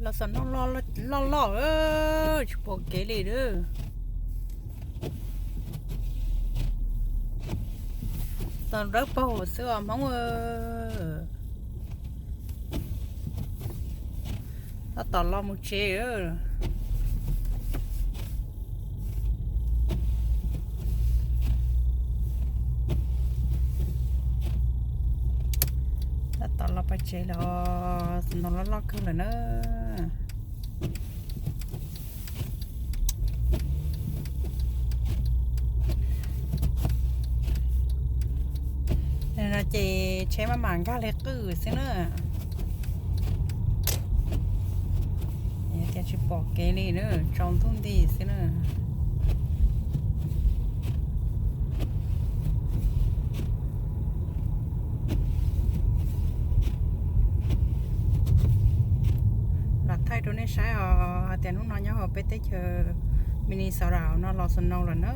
Los snow loj loj, tsis pom kev li lawm. Txog dawb paug xwb os Hmoob. Tab tom los mus tsev. Tab tom los pais tsev lawm, snow loj loj kawg lawm na. No ces tsheb maj mam nkag li qwj xwb na. Tias tsis pom kev li na, tsaus ntuj nti xwb na. Lam thaij rau nej saib os, hais tias hnub no nyob hauv peb teb chaws Minnesota no los snow lawm na.